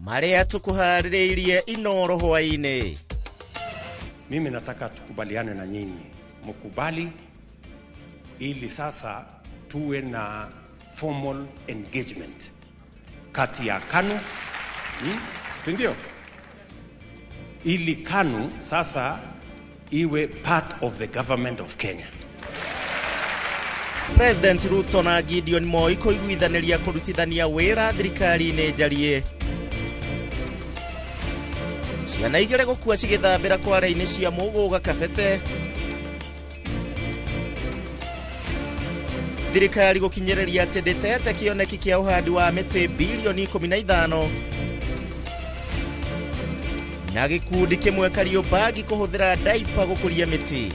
Marĩa tũkũharĩrĩirie Inoro hwaĩ-inĩ. Mimi nataka tukubaliane na nyinyi, mkubali ili sasa tuwe na formal engagement kati ya KANU, si ndio? Ili KANU sasa iwe part of the government of Kenya. President Ruto na Gideon Moi kũiguithanĩria kũrutithania wĩra thirikari-inĩ njarie. Ciana igĩrĩ gũkua cigĩthambĩra kware-inĩ cia Mũgũga Kabete. Thirikari gũkinyĩrĩria atĩ ndĩtete kĩoneki kĩa ũhandi wa mĩtĩ bilioni 15. Na gĩkundi kĩmwe Kariobangi kũhũthĩra daipa gũkũria mĩtĩ.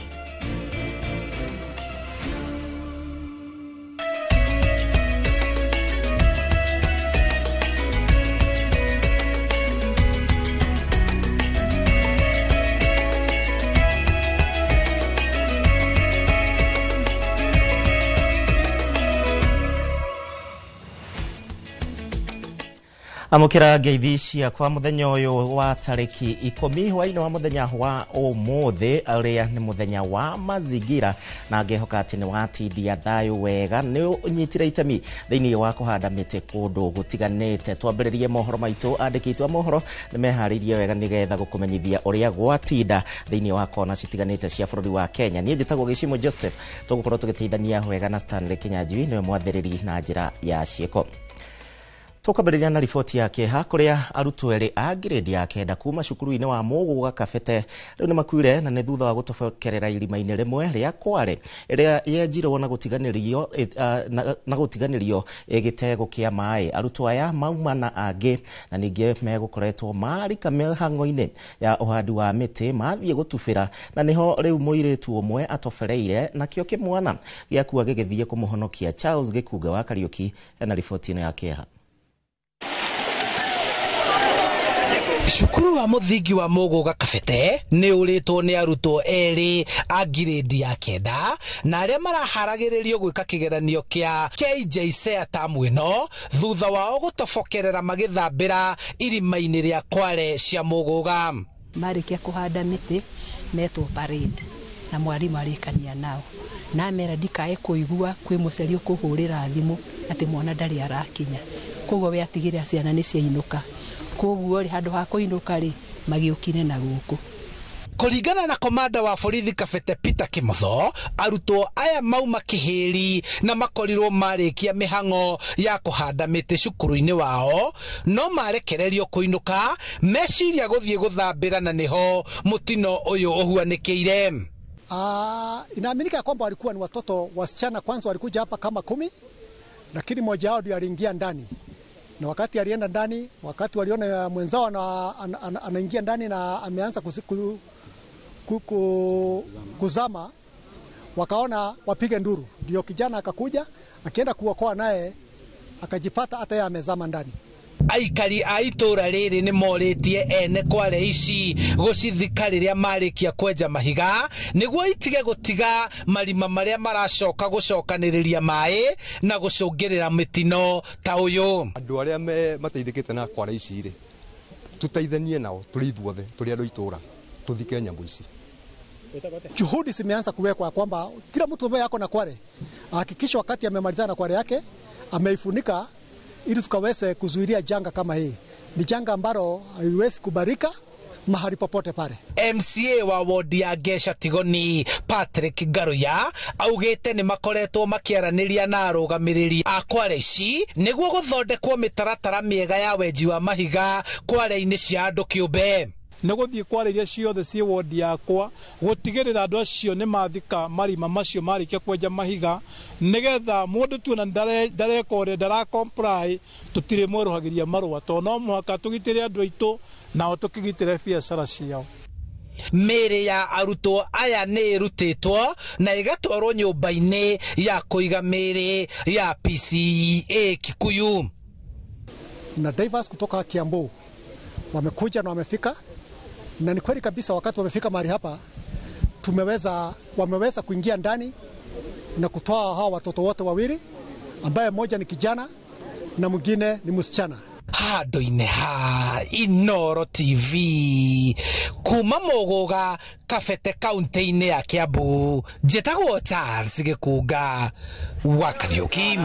Amũkĩra ngeithi ciakwa mũthenya ũyũ wa tarĩki 10 hwaĩ-inĩ wa mũthenya wa ũmũthĩ ũrĩa nĩ mũthenya wa mazingira, na ngehoka atĩ nĩ watindia thayũ wega, nĩ ũnyitire itemi thĩinĩ wa kũhanda mĩtĩ kũndũ gũtiganĩte. Twambĩrĩrie mohoro maitũ, andĩki aitũ a mohoro nĩ meharĩirie wega nĩgetha gũkũmenyithia ũrĩa gwatinda thĩinĩ wa kona citiganĩte cia bũrũri wa Kenya. Niĩ njĩtagwo Gĩcimo Joseph, tũgũkorwo tũgĩteithania wega na Stanley Kinyanjui, nĩwe mwathĩrĩri na njĩra ya ciĩko. Tũkwambĩrĩria na riboti ya kĩeha kũrĩa arutwo erĩ a grade ya 9 kuma cukuru-inĩ wa Mũgũga Kabete rĩu nĩ makuire, na nĩ thutha wa gũtobokerera irima-inĩ rĩmwe rĩa kware ĩrĩa yenjirwo na gũtiganĩrio gĩtego kĩa maĩ. Arutwo aya mauma na angĩ na ningĩ megũkoretwo marika mĩhang'o-inĩ ya ũhandi wa mĩtĩ mathiĩ gũtubĩra, na nĩho rĩu mũirĩtu ũmwe atobereire nakĩo kĩmwana gĩakua gĩgĩthiĩ kũmũhonokia. Charles Gĩkunga wa Kariũki ena riboti ĩno ya kĩeha. Cukuru wa mũthingi wa Mũgũga Kabete nĩ ũrĩtwo nĩ arutwo erĩ a grade ya 9 na arĩa maraharagĩrĩrio gwĩka kĩgeranio kĩa KJSEA tamu ĩno thutha wao gũtobokerera magĩthambĩra irima-inĩ rĩa kware cia Mũgũga. Marĩkia kũhanda mĩtĩ metwo parade na mwarimũ arĩkania nao na amera ndikae kũigua kwĩ mũciari ũkũhũrĩra thimũ atĩ mwana ndarĩ arakinya, koguo we atigĩrĩra ciana nĩ ciainũka, koguo rĩ handũ ha kũinũka rĩ magĩũkire na gũkũ. Kũringana na komanda wa borithi Kabete Peter Kimotho, arutwo aya mauma kĩhĩri na makorirwo marĩkia mĩhang'o ya kũhanda mĩtĩ cukuru-inĩ wao, no marekererio kũinũka meciria gũthiĩ gũthambĩra, na nĩho mũtino ũyũ ũhuanĩkĩire. Inaaminika kwamba walikuwa ni watoto wasichana, kwanza walikuja hapa kama 10, lakini mmoja wao ndiye aliingia ndani. Na wakati alienda ndani, wakati waliona mwenzao anaingia ndani na ameanza kuzama, wakaona wapige nduru. Ndio kijana akakuja, akienda kuokoa naye akajipata hata yeye amezama ndani. Aikari a itũra rĩrĩ nĩ morĩtie ene kware ici gũcithika rĩrĩa marĩkia kwenja mahiga nĩguo itige gũtiga marima marĩa maracoka gũcokanĩrĩria maĩ na gũcũngĩrĩra mĩtino ta ũyũ. Andũ arĩa mateithĩkĩte na kware ici rĩ, tũteithanie nao tũrĩ ithuothe tũrĩ andũ itũra tũthike nyamũ ici. Juhudi zimeanza kuwekwa kwamba kila mtu ambaye ako na kware ahakikishe wakati amemalizana na kware yake ameifunika, ili tukaweze kuzuilia janga kama hii. Ni janga ambalo haiwezi kubarika mahali popote pale. MCA wa wodi ya Gesha Tigoni Patrick Ngaruya augĩte nĩ makoretwo makĩaranĩria na arũgamĩrĩri a kware ici nĩguo gũthondekwo mĩtaratara mĩega ya wenji wa mahiga kware-inĩ cia andũ kĩũmbe. Nĩ gũthiĩ kware iria ciothe ciĩ wodi yakwa gũtigĩrĩra andũ acio nĩ mathika marima macio marĩkia kwenja mahiga, nĩgetha mũndũ tuona ndareka ũrĩa ndara comply tũtirĩ mwerũhagĩria marũa, tondũ no mũhaka tũgitĩre andũ aitũ nao tũkĩgitĩre biacara ciao. Mĩĩrĩ ya arutwo aya nĩ ĩrutĩtwo na ĩgatwarwo nyũmba-inĩ ya kũiga mĩĩrĩ ya PCEA Kikuyu. Na divers kutoka Kiambu wamekuja na wamefika, na ni kweli kabisa wakati wamefika mahali hapa wameweza kuingia ndani na kutoa hawa watoto wote wawili, ambaye mmoja ni kijana na mwingine ni msichana. Handũ-inĩ ha Inoro TV kuma Mũgũga Kabete kaunti-inĩ ya Kiambu, njĩtagwo Charles Gĩkunga wa Kariũki.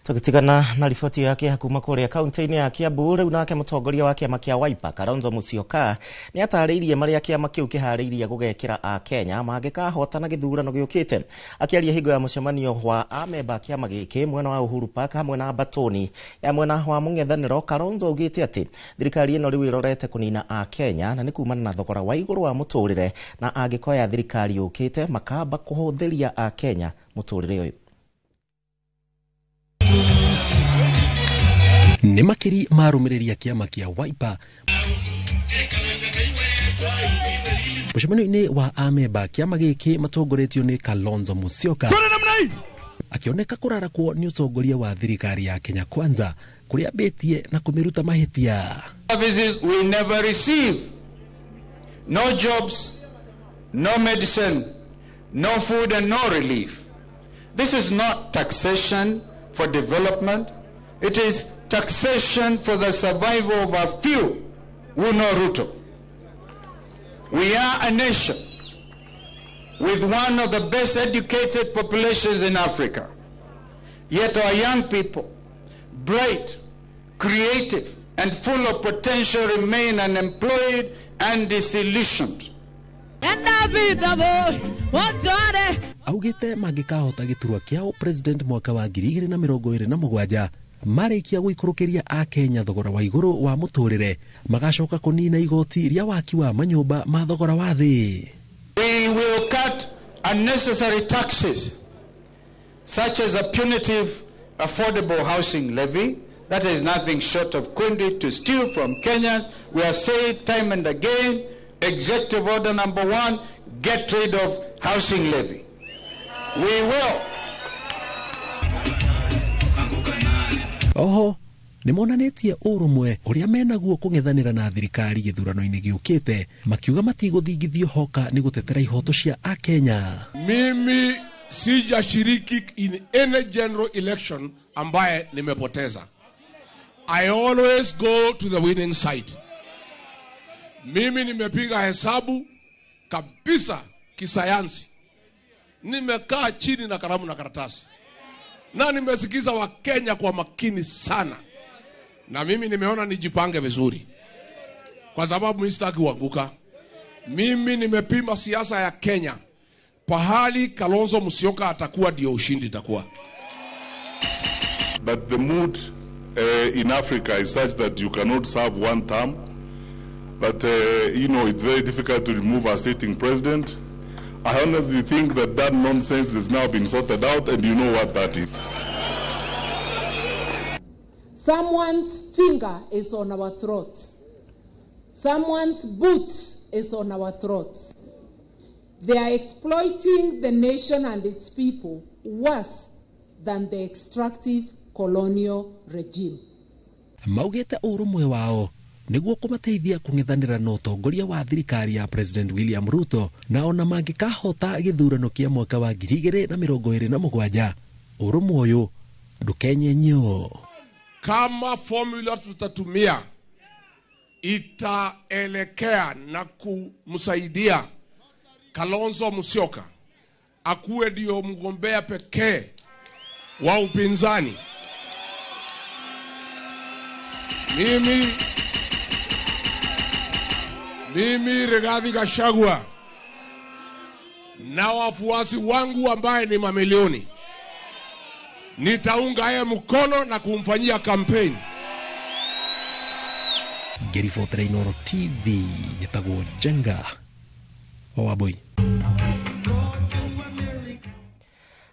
Tũgĩtigana na riboti yake kuma kũrĩa kaunti-inĩ ya Kiambu, rĩu nake mũtongoria wa kĩama kĩa Wiper Kalonzo Musyoka nĩ atarĩirie marĩa kĩama kĩu kĩharĩirie gũgekĩra Akenya mangĩkahotana gĩthurano gĩũkĩte. Akĩaria hingo ya mũcemanio wa amemba kĩama gĩkĩ mwena wa Uhuru Park hamwe na Mbatũni ya mwena wa mũng'ethanĩro, Kalonzo augĩte atĩ thirikari ĩno rĩu ĩrorete kũnina Akenya na nĩ kumana na thogora wa igũrũ wa mũtũrĩre, na angĩkoya thirikari yũkĩte makamba kũhũthĩria Akenya mũtũrĩre ũyũ. Nĩ makiri marũmĩrĩria kĩama kĩa Wiper mũcemanio-inĩ wa amemba kĩama gĩkĩ matongoretio nĩ Kalonzo Musyoka, akĩoneka kũrarakwo nĩ ũtongoria wa thirikari ya Kenya Kwanza kũrĩa ambĩtie na kũmĩruta mahĩtia. Services we never receive. No jobs, no medicine, no food and no relief. This is not taxation for development. It is taxation for the survival of a few who know Ruto. We are a nation with one of the best educated populations in Africa. Yet our young people, bright, creative, and full of potential, remain unemployed and disillusioned. Augĩte mangĩkahota gĩturwa kĩao president mwaka wa 2027 marĩkia gũikũrũkĩria Akenya thogora wa igũrũ wa mũtũrĩre, magacoka kũnina igoti rĩa waki wa manyũmba ma thogora wa thĩ. We will cut unnecessary taxes such as a punitive affordable housing levy. That is nothing short of quindy to steal from Kenyans. We have said time and again, executive order number 1, get rid of housing levy. We will. Oho nĩ monanĩtie ũrũmwe ũrĩa menaguo kũng'ethanĩra na thirikari gĩthurano-inĩ gĩũkĩte, makiuga matigũthingithio hoka nĩ gũtetera ihoto cia Akenya. Mimi sijashiriki in any general election ambaye nimepoteza. I always go to the winning side. Mimi nimepiga hesabu kabisa kisayansi. Nimekaa chini na kalamu na karatasi. Na nimesikiza Wakenya kwa makini sana. Na mimi nimeona nijipange vizuri. Kwa sababu mimi sitaki kuanguka. Mimi nimepima siasa ya Kenya. Pahali Kalonzo Musyoka atakuwa ndio ushindi itakuwa. But the mood in Africa is such that you cannot serve one term. But you know, it's very difficult to remove a sitting president. I honestly think that that nonsense has now been sorted out, and you know what that is. Someone's finger is on our throat. Someone's boot is on our throat. They are exploiting the nation and its people worse than the extractive colonial regime. Maugĩte ũrũmwe wao nĩguo kũmateithia kũng'ethanĩra na ũtongoria wa thirikari ya President William Ruto, na ona mangĩkahota gĩthurano kĩa mwaka wa 2027 ũrũmwe ũyũ ndũkenyenyio. Kama formula tutatumia itaelekea na kumsaidia Kalonzo Musyoka akuwe ndio mgombea pekee wa upinzani, Mimi Rigathi Gachagua na wafuasi wangu ambaye ni mamilioni, nitaunga yeye mkono na kumfanyia campaign. Ngĩribotera Inooro TV, njĩtagwo Njenga wa Wambui.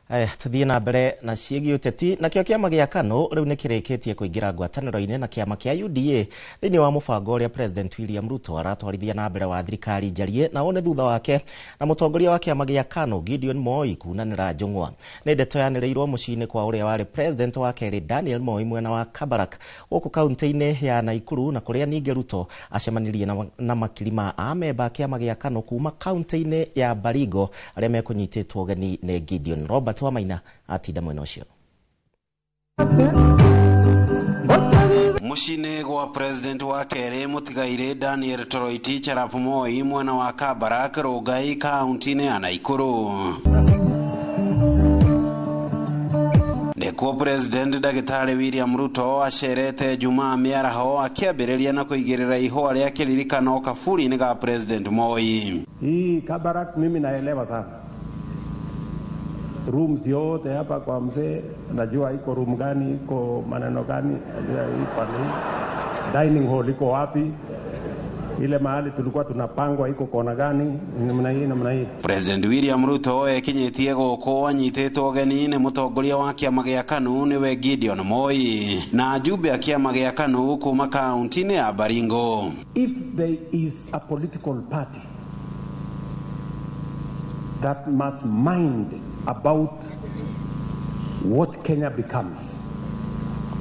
Aya, tuthiĩ na mbere na ciĩgiĩ ũteti. Nakĩo kĩama gĩa KANU rĩu nĩ kĩrĩkĩtie kũingĩra ngwatanĩro-inĩ na kĩama kĩa UDA thĩinĩ wa mũbango ũrĩa President William Ruto aratwarithia na mbere wa thirikari njarie, na ũũ nĩ thutha wake na mũtongoria wa kĩama gĩa KANU Gideon Moi kunanĩra njũng'wa. Nĩ ndeto yanĩrĩirwo mũciĩ-inĩ kwa ũrĩa warĩ President wa kerĩ Daniel Moi mwena wa Kabarak gũkũ kaunti-inĩ ya Nakuru, na kũrĩa ningĩ Ruto acemanirie na makiri ma amemba a kĩama gĩa KANU kuma kaunti-inĩ ya Baringo arĩa mekũnyitĩtwo ũgeni nĩ Gideon. Robert Wamaina atinda mwena ũcio. Mũciĩ-inĩ gwa president wa kerĩ mũtigairĩ Daniel Toroitich arap Moi mwena wa Kabarak Rongai kaunti-inĩ ya Naikuru. Nĩkuo President Ndagĩtarĩ William Ruto acerete Jumaa mĩaraho akĩambĩrĩria na kũigĩrĩra ihũa rĩa kĩririkano kaburi-inĩ ga President Moi. Hii Kabarak mimi naelewa sana. Rooms yote hapa kwa mzee najua iko room gani, iko maneno gani, najua hii pale. Dining hall iko wapi? Ile mahali tulikuwa tunapangwa iko kona gani, namna hii namna hii. President William Ruto ekinyĩtie gũkũ anyitĩtwo ũgeni nĩ mũtongoria wa kĩama gĩa KANU nĩwe Gideon Moi na ajumbe a kĩama gĩa KANU kuma kaunti-inĩ ya Baringo. If there is a political party that must mind about what Kenya becomes,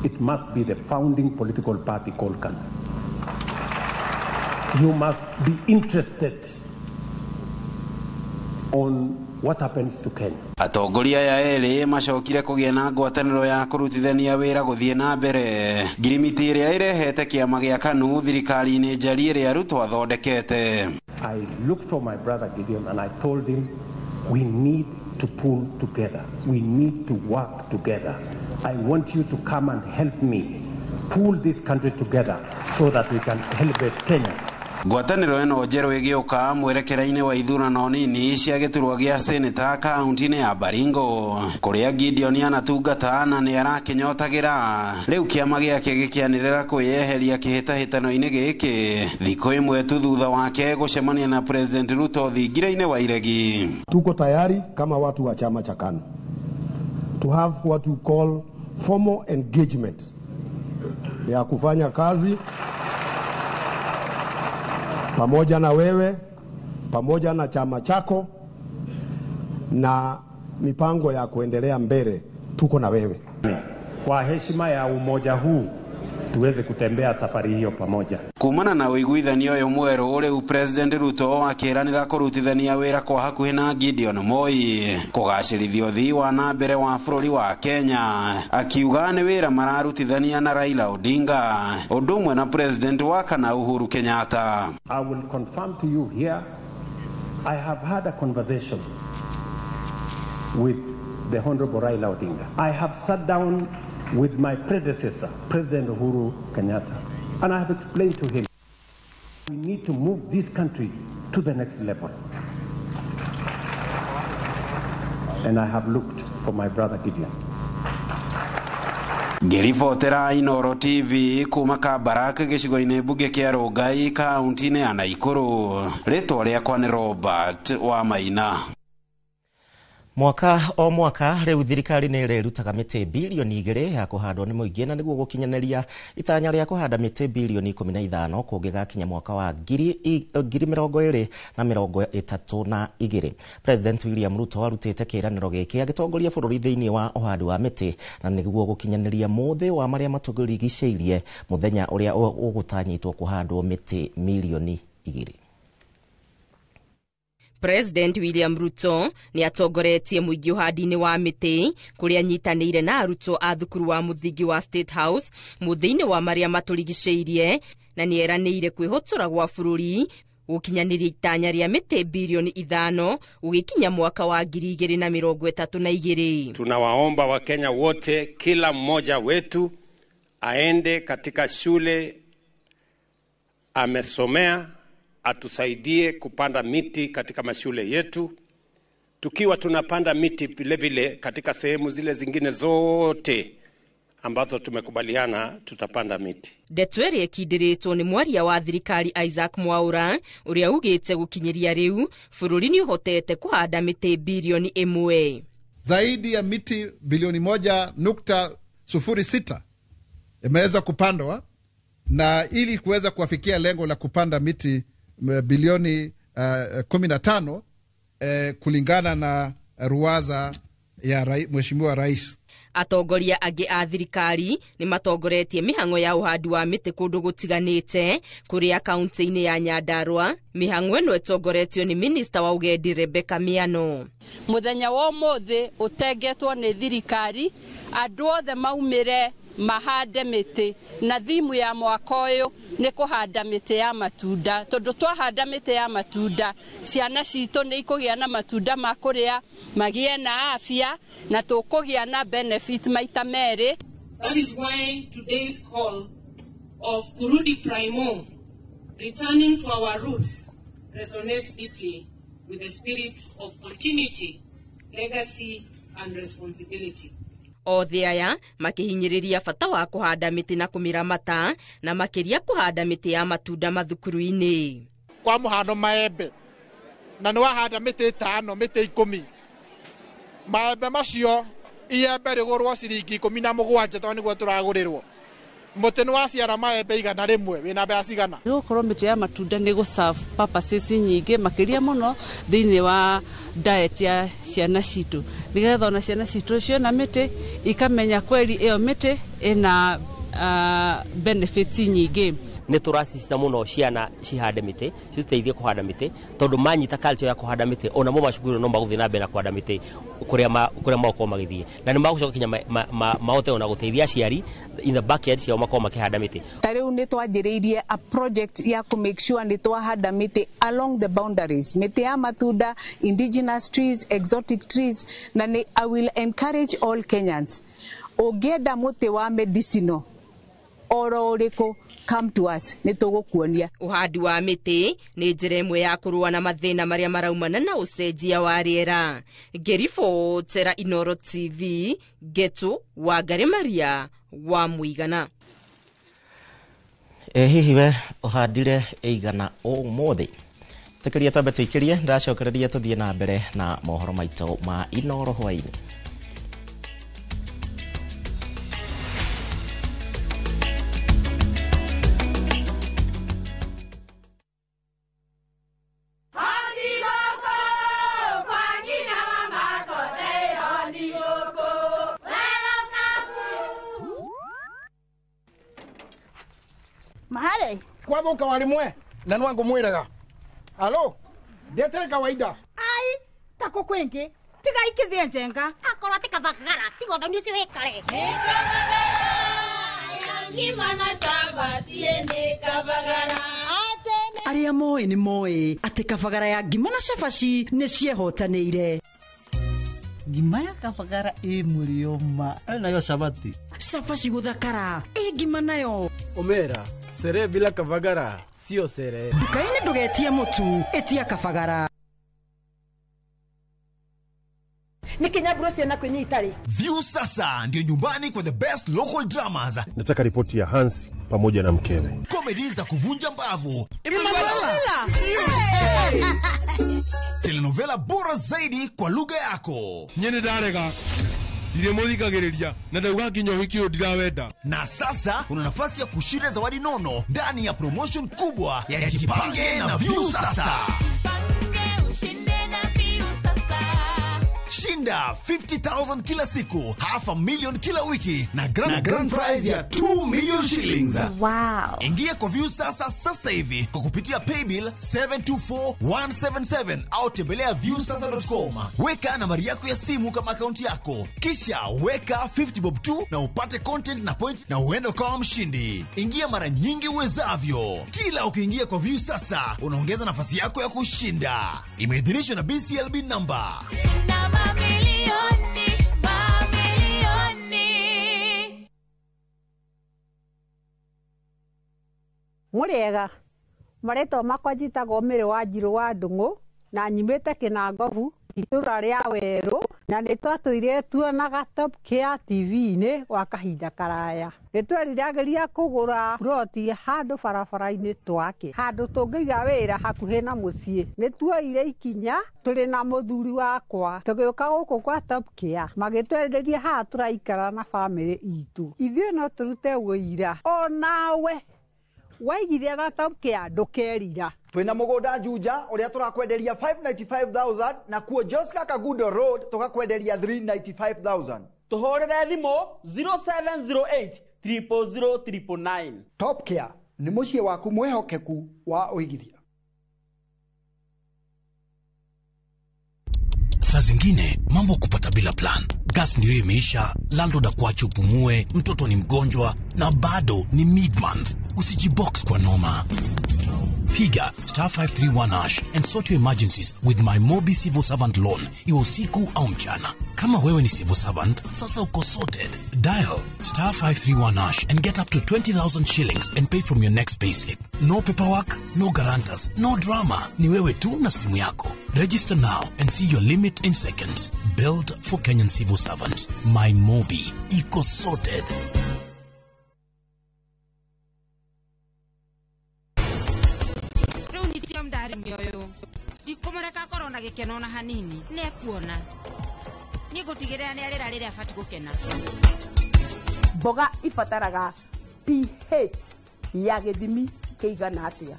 it must be the founding political party called KANU. You must be interested on what happens to Kenya. Atongoria aya erĩ macokire kũgĩa na ngwatanĩro ya kũrutithania wĩra gũthiĩ na mbere ngirimiti ĩrĩa ĩrehete kĩama gĩa KANU thirikari-inĩ njariĩ ĩrĩa Ruto athondekete. I looked for my brother Gideon and I told him we need to pull together. We need to work together. I want you to come and help me pull this country together so that we can elevate Kenya. Ngwatanĩro ĩno njerũ ĩgĩũka mwerekera-inĩ wa ithurano nini cia gĩturwa gĩa seneta kaunti-inĩ ya Baringo kũrĩa Gideon anatungata na nĩ arakĩnyotagĩra. Rĩu kĩama gĩake gĩkĩanĩrĩra kwĩyeheria kĩhĩtahĩtano-inĩ gĩkĩ thikũ ĩmwe tu thutha wake gũcemania na President Ruto thingira-inĩ wa Iregi. Tuko tayari kama watu wa chama cha KANU to have what we call formal engagement ya kufanya kazi pamoja na wewe, pamoja na chama chako na mipango ya kuendelea mbele, tuko na wewe. Kwa heshima ya umoja huu tuweze kutembea safari hiyo pamoja. Kumana na ũiguithanio ũyũ mwerũ rĩu President Ruto akĩranĩra kũrutithania wĩra kwa hakuhĩ na Gideon Moi kũgacĩrithia ũthii wa na mbere wa bũrũri wa Kenya, akiuga nĩ wĩra mararutithania na Raila Odinga ũndũ ũmwe na President wa kana Uhuru Kenyatta. I will confirm to you here, I have had a conversation with the Honorable Raila Odinga. I have sat down with my predecessor, President Uhuru Kenyatta, and I have explained to him we need to move this country to the next level. And I have looked for my brother Gideon. Ngĩribotera Inooro TV kuma Kabarak gĩcigo-inĩ mbunge kĩa Rongai kaunti-inĩ ya Naikuru, rĩtwa rĩakwa nĩ Robert wa Maina. Mwaka o mwaka rĩu thirikari nĩ ĩrĩrutaga mĩtĩ bilioni 2 ya kũhandwo nĩ mũingĩ na nĩguo gũkinyanĩria itanya rĩa kũhanda mĩtĩ bilioni 15 kũngĩgakinya mwaka wa 2032. President William Ruto arutĩte kĩĩranĩro gĩkĩ agĩtongoria bũrũri thĩinĩ wa ũhandi wa mĩtĩ na nĩguo gũkinyanĩria mũthĩ wa marĩa matũrigicĩirie mũthenya ũrĩa ũgũtanyĩtwo kũhandwo mĩtĩ milioni 2. President William Ruto nĩ atongoretie mũingĩ ũhandi-inĩ wa mĩtĩ kũrĩa anyitanĩire na arutwo a thukuru wa mũthingi wa State House mũthĩ-inĩ wa marĩa matũrigicĩirie na nĩ eranĩire kwĩhũtũra gwa bũrũri gũkinyanĩria itanya rĩa mĩtĩ bilioni 5 gũgĩkinya mwaka wa 2032. Tunawaomba Wakenya wote, kila mmoja wetu aende katika shule amesomea, atusaidie kupanda miti katika mashule yetu, tukiwa tunapanda miti vile vile katika sehemu zile zingine zote ambazo tumekubaliana tutapanda miti. Ndeto ĩrĩa ĩkindĩrĩtwo nĩ mwaria wa thirikari Isaac Mwaura ũrĩa ugĩte gũkinyĩria rĩu bũrũri nĩ ũhotete kũhanda mĩtĩ bilioni 1. Zaidi ya miti bilioni 1.06 imeweza kupandwa, na ili kuweza kuwafikia lengo la kupanda miti bilioni 15 kulingana na ruwaza ya Mheshimiwa Rais. Atongoria angĩ a thirikari nĩ matongoretie mĩhang'o ya ũhandi wa mĩtĩ kũndũ gũtiganĩte kũrĩa kaunti-inĩ ya Nyandarua. Mĩhang'o ĩno ĩtongoretio nĩ minista wa ũgendi Rebecca Miano. Mũthenya wa ũmũthĩ ũtengetwo nĩ thirikari, andũ othe maumĩre Mahande mĩtĩ, na thimu ya mwaka ũyũ nĩ kũhanda mĩtĩ ya matunda, tondũ twahanda mĩtĩ ya matunda ciana citũ nĩ ikũgĩa na matunda ma kũrĩa, magĩe na afya, na tũkũgĩa na benefit maita merĩ. That is why today's call of Kurudi Primo, returning to our roots, resonates deeply with the spirit of continuity, legacy, and responsibility. Othe aya makihinyiriria bata wa kuhanda miti na kumiramata, na makiria kuhanda miti ya matunda mathukuru-ini. Kwa muhano maembe, na niwahanda miti 5 miti 10, maembe macio iembe rigurwo ciringi 17 tondu niguo turagurirwo. Muti ni waciara maembe 100 wina mbeca cigana. Gukorwo miti ya matunda ni gu serve purposes nyingi makiria muno thiini wa diet ya ciana citu, nigetha ona ciana citu ciona miti ikamenya kweli iyo miti ina benefits nyingi. Ni turasisitiza muno ciana cihande miti, citeithie kuhanda miti, tondu manyita culture ya kuhanda miti ona mo macukuru no maguthii na mbere na kuhanda miti kuria magukorwo magithii, na ni magucoka kinya mahote ona guteithia aciari in the backyard ciao makorwo makihanda miti. Ta riu ni twanjiriirie a project ya ku make sure ni twahanda miti along the boundaries, miti ya matunda, indigenous trees, exotic trees, na ni I will encourage all Kenyans, ungienda muti wa medicinal oro uriku, come to us, nitugukuonia. Uhandi wa miti ni njira imwe ya kurua na mathina maria maraumana na ucenjia wa riera. Ngĩribotera Inooro TV, Getu Wangari Maria wa Muigana. Hihi we uhandire ĩigana ũmũthĩ? Tũkĩria twambe tũikĩrie, ndacokereria tũthiĩ na mbere na mohoro maitũ ma Inooro hwaĩ-inĩ. Mahare kwathuka wari mwe na nwangu mwiraga alo ndetere kawaida ai tako kwingi tiga ikithie njenga akorwo ti kabagara tiga uthoni ucio wikare Aria moĩ nĩ moĩ atĩ kabagara ya ngima na cabaci nĩ ciehotanĩire. Ngima ya kabagara ĩ mũrĩo ma nayo cabaci. Cabaci gũthakara ĩ ngima nayo. Omera sere bila kabagara sio sere. Nduka-inĩ ndũgetie mũtu, ĩtia kabagara. View sasa ndio nyumbani kwa the best local dramas. Nataka ripoti ya Hans pamoja na mkewe. Comedy za kuvunja mbavu. Telenovela bora zaidi kwa lugha yako. Nyene darega. Ndiremuthikagiriria na ndauga nginya uhiki uyu ndirawenda. Na sasa una nafasi ya kushinda zawadi nono ndani ya promotion kubwa ya Jipange na View sasa. Shinda 50,000 kila siku, 500,000 kila wiki na grand prize ya 2 million shillings. Wow. Ingia kwa View sasa sasa hivi kwa kupitia paybill 724177 au tembelea viewsasa.com. Weka nambari yako ya simu kama akaunti yako, kisha weka 50 bob 2 na upate content na point na uende ukawa mshindi. Ingia mara nyingi uwezavyo. Kila ukiingia kwa View sasa unaongeza nafasi yako ya kushinda. Imeidhinishwa na BCLB number. Muriega maretwa makwa njitagwo Mary wa Njirũ wa Ndung'u na nyumĩte Kĩnangobu itũra rĩa Werũ, na nĩ twatũire tuonaga Top Care TV-inĩ gwa kahinda karaya. Nĩ tweriragĩria kũgũra ploti handũ barabara-inĩ twake, handũ tũngĩiga wĩra hakuhĩ na mũciĩ. Nĩ tuoire ikinya tũrĩ na mũthuri wakwa tũgĩũka gũkũ kwa Top Care, magĩtwenderia haha tũraikara na bamĩrĩ itũ. Ithuĩ no tũrute wũira onawe waigithia na Top Care ndũkerira. Twina mugunda Juja uria turakwenderia 595,000 na kuo Joska Kagudo Road tukakwenderia 395,000. Tuhurire thimu 0708 000 999. Top Care ni muciĩ waku mwihokeku wa uigithia. Saa zingine mambo kupata bila plan. Gas ndio imeisha, landlord akuache upumue, mtoto ni mgonjwa na bado ni mid-month. Usijibox kwa noma. Piga star 531 hash and sort your emergencies with my Mobi Civil Servant Loan, iwe usiku au mchana. Kama wewe ni civil servant, sasa uko sorted. Dial star 531 hash and get up to 20,000 shillings and pay from your next payslip. No paperwork, no guarantors, no drama. Ni wewe tu na simu yako. Register now and see your limit in seconds. Built for Kenyan civil servants. My Mobi. Iko sorted. Mioyo ndikumureka akorwo na gikeno na hanini nekuona nigutigirira ni arira riria abati gukena. Mboga ibataraga pH ya githimi kiigana atia?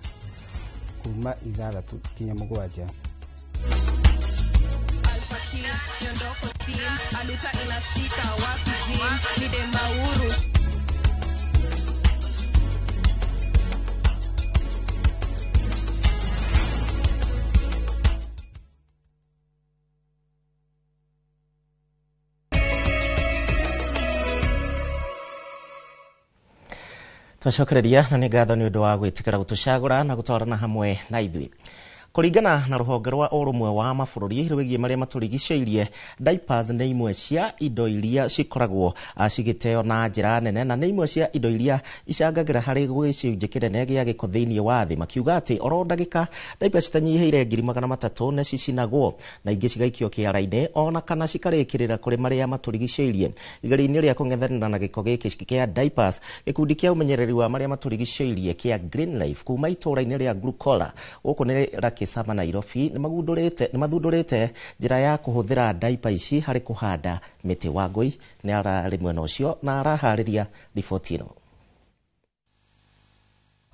Kuma 6 kinya 7. Nyondoko team aluta inashika wapi gym ni de mauru. Twacokereria na nĩ ngatho nĩ ũndũ wa gwĩtĩkĩra gũtũcagũra na gũtwarana hamwe na ithuĩ. Kũringana na rũhonge rwa ũrũmwe wa mabũrũri rwĩgiĩ marĩa matũrigicĩirie, diapers nĩ imwe cia indo iria cikoragwo cigĩteo na njĩra nene na nĩ imwe cia indo iria icangagĩra harĩ gĩcunjĩ kĩnene gĩa gĩko thĩinĩ wa thĩ, makiuga atĩ oro ndagĩka diapers citanyihĩire 300,000 nĩ cicinagwo na ingĩ cigaikio kĩara-inĩ ona kana cikarĩkĩrĩra kũrĩ marĩa matũrigicĩirie. Igeria-inĩ rĩa kũng'ethanĩra na gĩko gĩkĩ kĩa diapers, gĩkundi kĩa ũmenyereri wa marĩa matũrigicĩirie kĩa Green Life kuma itũũra-inĩ rĩa Glucola gũkũ nĩ Sama Nairobi nĩ mathundũrĩte njĩra ya kũhũthĩra diaper ici harĩ kũhanda mĩtĩ. Wangũi nĩ ararĩ mwena ũcio na araharĩria riboti ĩno.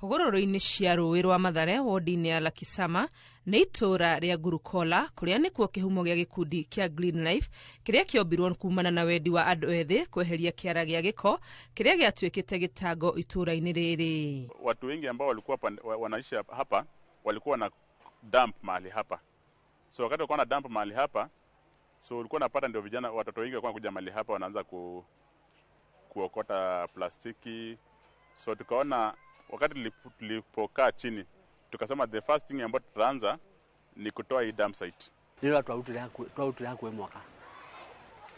Hũgũrũrũ-inĩ cia rũĩ rwa Mathare wodi-inĩ ya Lakisama nĩ itũũra rĩa Ngurukola kũrĩa nĩkuo kĩhumo gĩa gĩkundi kĩa Green Life kĩrĩa kĩombirwo kumana na wendi wa andũ ethĩ kweheria kĩara gĩa gĩko kĩrĩa gĩatuĩkĩte gĩtango itũũra-inĩ rĩrĩ. Watu wengi ambao walikuwa wanaishi hapa walikuwa na dump mahali hapa. So wakati walikuwa na dump mahali hapa, so ulikuwa unapata ndio vijana watoto wengi walikuwa kuja mahali hapa wanaanza kuokota plastiki. So tukaona wakati tulipokaa chini tukasema the first thing ambayo tutaanza ni kutoa hii dump site. Ndio twarutire hakuwe mwaka.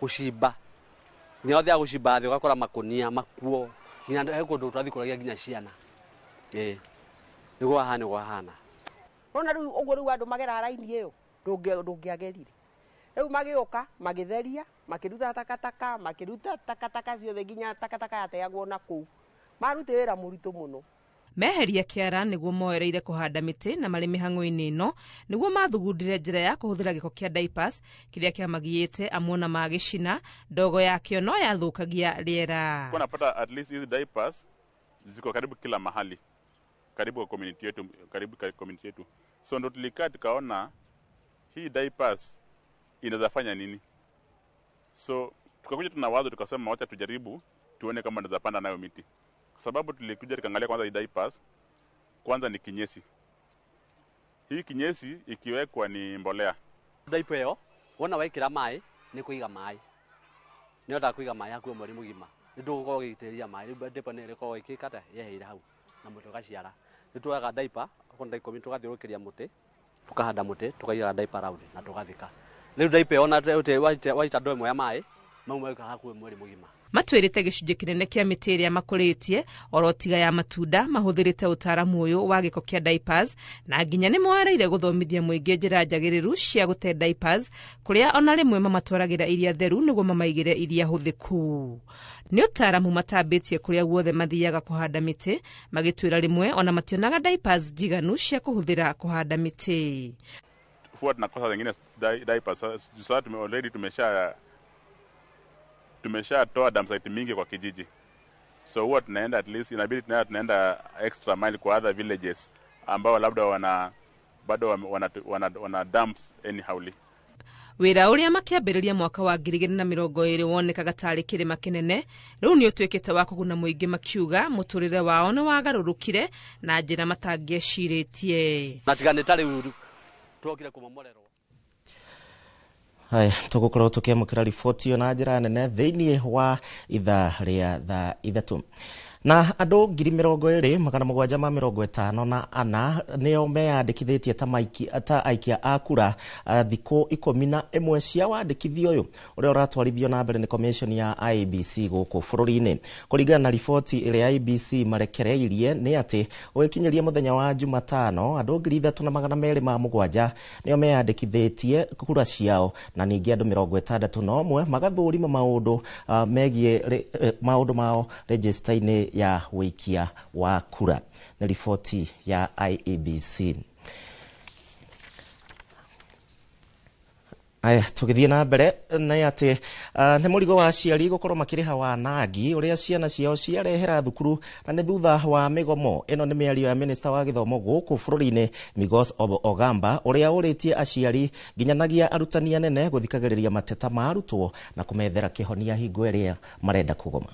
Kushimba. Nginya thia gushimba thi ugakora makunia makuo nginya he kundu twathikuragia nginya ciana. Niguo hahana niguo hahana. Rona riu uguo riu andu magera raini iyo ndungiagerire. Riu magioka magitheria makiruta takataka makiruta takataka ciothe nginya takataka yateagwo na kuu. Marute wira muritu muno. Meheria kĩara nĩguo moereire kũhanda mĩtĩ na marĩ mĩhang'o-inĩ ĩno nĩguo mathugundire njĩra ya kũhũthĩra gĩko kĩa diapers kĩrĩa kĩamagiyĩte amuona magĩcina ndogo yakĩo no yathũkagia rĩera. Kwa napata at least hizi diapers ziko karibu kila mahali, karibu kwa community yetu, karibu kwa community yetu. So ndo tulikaa tukaona hii diapers inaweza fanya nini. So tukakuja tuna wazo tukasema wacha tujaribu tuone kama tunaweza panda nayo miti. Kwa sababu tulikuja tukaangalia kwanza hii diapers kwanza ni kinyesi. Hii kinyesi ikiwekwa ni mbolea. Diaper yo wona waikira mai ni kuiga mai. Ni ota kuiga mai hakuwe mweri mugima. Ni ndugukorwo gĩitĩrĩria mai rĩu diaper nĩ ĩrĩkoragwo ĩkĩkata yeheire hau na mũtĩ ũgaciara. Nĩ tuoyaga diaper okorwo nĩ 10 tũgathiũrũrũkĩria mũtĩ tukahanda mũtĩ tukaiga diaper round na tũgathika. Rĩu diaper ona waita ndoo ĩmwe ya mai mau maikara hakuhĩ mweri mũgima. Matwĩrĩte gĩcunjĩ kĩnene kĩa mĩtĩ ĩrĩa makũrĩtie oro tiga ya matunda mahũthĩrĩte ũtaaramu ũyũ wa gĩko kĩa diapers na nginya nĩ moereire gũthomithia mũingĩ njĩra njagĩrĩru cia gũte diapers kũrĩa ona rĩmwe mamatwaragĩra iria theru nĩguo mamaigĩre iria hũthĩku. Nĩ ũtaaramu matambĩtie kũrĩa guothe mathiaga kũhanda mĩtĩ magĩtwĩra rĩmwe ona mationaga diapers njiganu cia kũhũthĩra kũhanda mĩtĩ. Huwa tunakosa zingine diapers sasa already tumeshatoa dump site mingi kwa kijiji. So huwa tunaenda at least inabidi tunaenda extra mile kwa other villages ambao labda wana bado wana dumps anyhowly. Wĩra ũrĩa makĩambĩrĩria mwaka wa 2020 wonekaga tarĩ kĩrĩma kĩnene rĩu nĩ ũtuĩkĩte wa kũguna mũingĩ makiuga mũtũrĩre wao nĩ wagarũrũkire na njĩra matangĩecirĩtie. Na tiga nĩ ta rĩu tuokire kũmomorerwo. Haya, tũgũkorwo tũkĩamũkĩra riboti ĩyo na njĩra nene thĩinĩ wa ithaa rĩa thaa 3. Na andũ 20,754 nĩo meyandĩkithĩtie ta aikia a kura thikũ 11 cia wandĩkithia ũyũ ũrĩa ũratwarithio na mbere nĩ commission ya IEBC gũkũ bũrũri-inĩ. Kũringana na riboti ĩrĩa IEBC marekereirie nĩ atĩ gũgĩkinyĩria mũthenya wa Jumatano andũ 3,207 nĩo meyandĩkithĩtie kura ciao, na ningĩ andũ 61 magathũrima maũndũ megiĩ maũndũ mao register-inĩ ya wĩikia wa kura. Nĩ riboti ya IEBC. Aya, tũgĩthiĩ na mbere nĩ atĩ nĩ mũrigo wa aciari gũkorwo makĩrĩha wanangi ũrĩa ciana ciao ciarehera thukuru na nĩ thutha wa mĩgomo. Ĩno nĩ mĩario ya minista wa gĩthomo gũkũ bũrũri-inĩ Migos Ogamba ũrĩa ũrĩtie aciari nginyanagia arutani anene gũthikagĩrĩria mateta ma arutwo na kũmethera kĩhonia hingo ĩrĩa marenda kũgoma.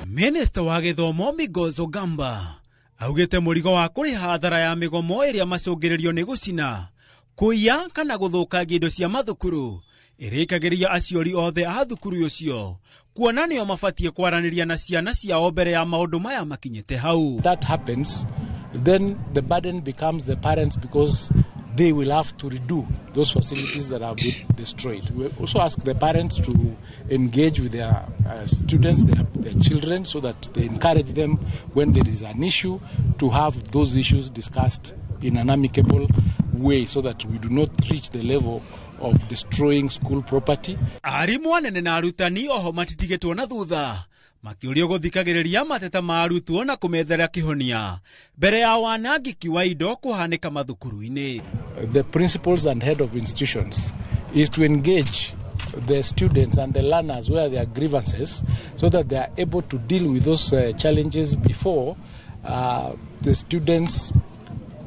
Minista wa gĩthomo Migos Ogamba augĩte mũrigo wa kũrĩha hathara ya mĩgomo ĩrĩa macũngĩrĩrio nĩ gũcina, kũiya kana gũthũkangia indo cia mathukuru ĩrĩkagĩria aciari othe a thukuru ũcio kuona nĩo mabatiĩ kwaranĩria na ciana ciao mbere ya maũndũ maya makinyĩte hau. That happens, then the burden becomes the parents because they will have to redo those facilities that have been destroyed. We also ask the parents to engage with their students, their children, so that they encourage them when there is an issue to have those issues discussed in an amicable way so that we do not reach the level of destroying school property. Arimũ anene na arutani oho matitigĩtwo na thutha makĩũrio gũthikagĩrĩria mateta ma arutwo na kũmethera kĩhonia mbere ya wanangĩki wa indo kũhanĩka mathukuru-inĩ. The principals and head of institutions is to engage the students and the learners where there are grievances so that they are able to deal with those challenges before the students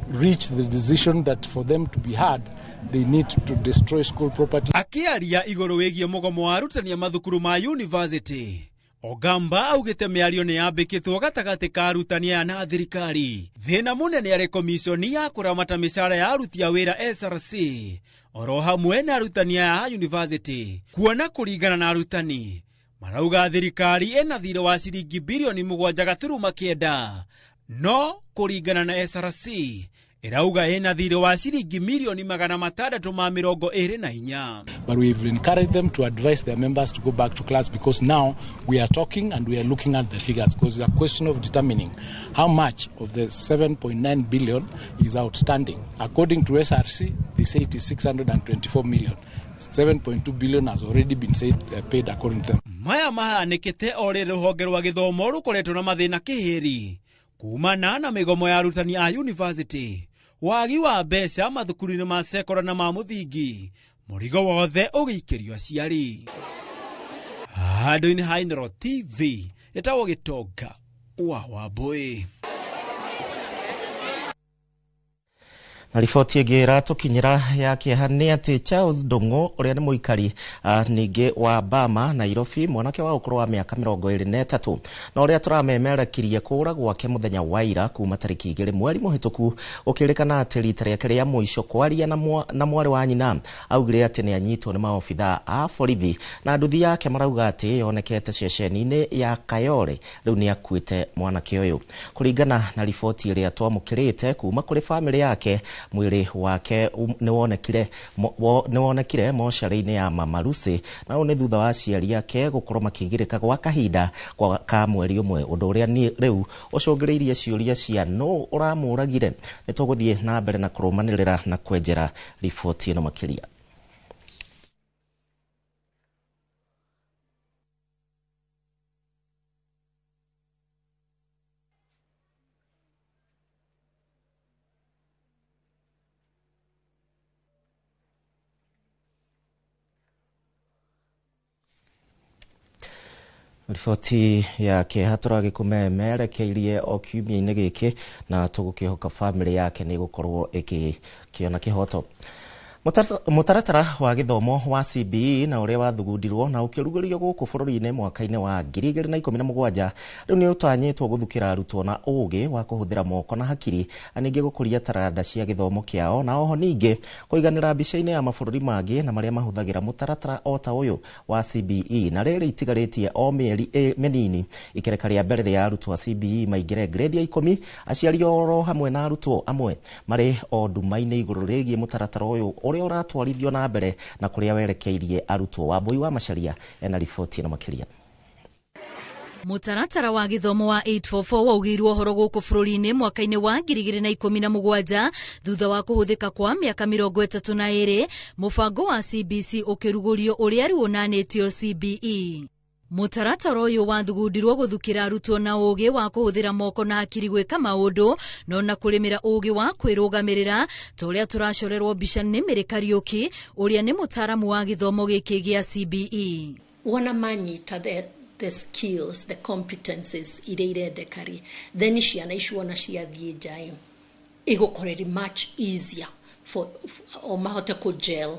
reach the decision that for them to be heard they need to destroy school property. Akĩaria igũrũ wĩgiĩ mũgomo wa arutani a mathukuru ma university, Ogamba augĩte mĩario nĩ yambĩkĩtwo gatagatĩ ka arutani aya na thirikari. Thĩna mũnene arĩ komiconi ya kũramata mĩcara ya aruti a wĩra SRC oro hamwe na arutani aya a university, kuona kũringana na arutani marauga thirikari ĩna thirĩ wa ciringi bilioni 7.9, no kũringana na SRC ĩrauga ĩna thirĩ wa ciringi milioni 624. But we've encouraged them to advise their members to go back to class because now we are talking and we are looking at the figures because it's a question of determining how much of the 7.9 billion is outstanding. According to SRC, they say it is 624 million. 7.2 billion has already been said, paid according to them. Maya mahanĩkĩte o rĩrĩ rũhonge rwa gĩthomo rũkoretwo na mathĩna kĩhĩri kumana na mĩgomo ya arutani a university, wagi wa mbeca mathukuru-inĩ ma sekora na ma mũthingi, mũrigo wothe ũgĩikĩrio aciari. Handũ-inĩ ha Inooro TV ĩtagwo Gĩtonga wa Wambũi. Na riboti ĩngĩ ĩratũkinyĩra ya kĩeha nĩ atĩ Charles Ndung'u ũrĩa nĩ mũikari ningĩ wa Bama Nairobi, mwanake wa ũkũrũ wa mĩaka 23 na ũrĩa tũramemerekirie kũũra gwake mũthenya wa ira kuma tarĩki 2 mweri mũhĩtũku, gũkĩrĩkana atĩ rita rĩake rĩa mũico kwaria na mwarĩ wa nyina augire atĩ nĩ anyitwo nĩ maobithaa a borithi, na nduthi yake marauga atĩ yonekete ceceni-inĩ ya Kayole. Rĩu nĩ akuĩte mwanake ũyũ. Kũringana na riboti ĩrĩa twamũkĩrĩte kuma kũrĩ bamĩrĩ yake, mwĩrĩ wake nĩwonekire mocarĩ-inĩ ya Mama Lucy, na ũũ nĩ thutha wa aciari ake gũkorwo makĩgirĩka gwa kahinda ka mweri ũmwe, ũndũ ũrĩa rĩu ũcũngĩrĩirie ciũria cia nũ ũramũragire. Nĩ tũgũthiĩ na mbere na kũrũmanĩrĩra na kwenjera riboti ĩno makĩria. Riboti ya kĩeha tũragĩkũmemerekeirie o kiumia-inĩ gĩkĩ, na tũgũkĩhoka bamĩrĩ yake nĩ ĩgũkorwo ĩkĩona kĩhoto. Mũtaratara wa gĩthomo wa CBE na ũrĩa wathugundirwo na ũkĩrugũrio gũkũ bũrũri-inĩ mwaka-inĩ wa 2017 rĩu nĩ ũtanyĩtwo gũthukĩra arutwo na ũũgĩ wa kũhũthĩra moko na hakiri na ningĩ gũkũria taranda cia gĩthomo kĩao na oho ningĩ kũiganĩra mbica-inĩ ya mabũrũri mangĩ na marĩa mahũthagĩra mũtaratara o ta ũyũ wa CBE. Na rĩrĩ itigarĩtie o mĩeri mĩnini ikereka rĩa mbere rĩa arutwo a CBE maingĩre grade ya 10, aciari oro hamwe na arutwo amwe marĩ o nduma-inĩ igũrũ rĩgiĩ mũtaratara ũyũ ũrĩa ũratwarithio na mbere na kũrĩa werekeirie arutwo. Wambui wa Macharia ena riboti ĩno makĩria. Mũtaratara wa gĩthomo wa 844 waugĩirwo ũhoro gũkũ bũrũri-inĩ mwaka-inĩ wa 2017 thutha wa kũhũthĩka kwa mĩaka 32, mũbango wa CBC ũkĩrugũrio ũrĩa rĩu ũnanĩtio CBE. Mũtaratara ũyũ wathugundirwo gũthukĩra arutwo na ũũgĩ wa kũhũthĩra moko na hakiri gwĩka maũndũ no na kũrĩmĩra ũũgĩ wa kwĩrũgamĩrĩra ta ũrĩa tũracorerwo mbica nĩ Mary Kariũki ũrĩa nĩ mũtaaramu wa gĩthomo gĩkĩ gĩa CBE. Wona manyita the skills, the competences iria irendeka rĩ, then ciana icio wona ciathiĩ nja ĩ, ĩgũkorwo ĩrĩ much easier for o mahote kũ gel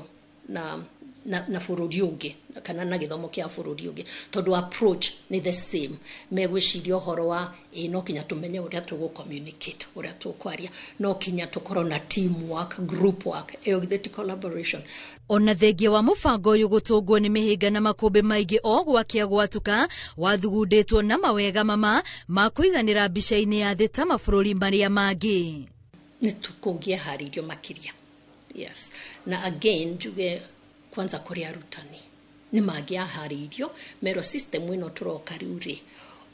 na bũrũri ũngĩ kana na gĩthomo kĩa bũrũri ũngĩ, tondũ approach nĩ the same. Megwĩciria ũhoro wa ĩ no kinya tũmenye ũrĩa tũgũ communicate, ũrĩa tũkwaria, no kinya tũkorwo na team work, group work, ĩyo githĩ ti collaboration. Ona thengia wa mũbango ũyũ gũtũngwo nĩ mĩhĩnga na makũmbĩ maingĩ o gwakĩa gwatuka, wathugundĩtwo na mawega mama ma kũiganĩra mbica-inĩ ya thĩ ta mabũrũri marĩa mangĩ. Nĩ tũkũngĩaharĩirio makĩria. Yes. Na again njuge kwanza kũrĩ arutani nĩ mangĩaharĩirio merwo system ĩno tũroka rĩu rĩ,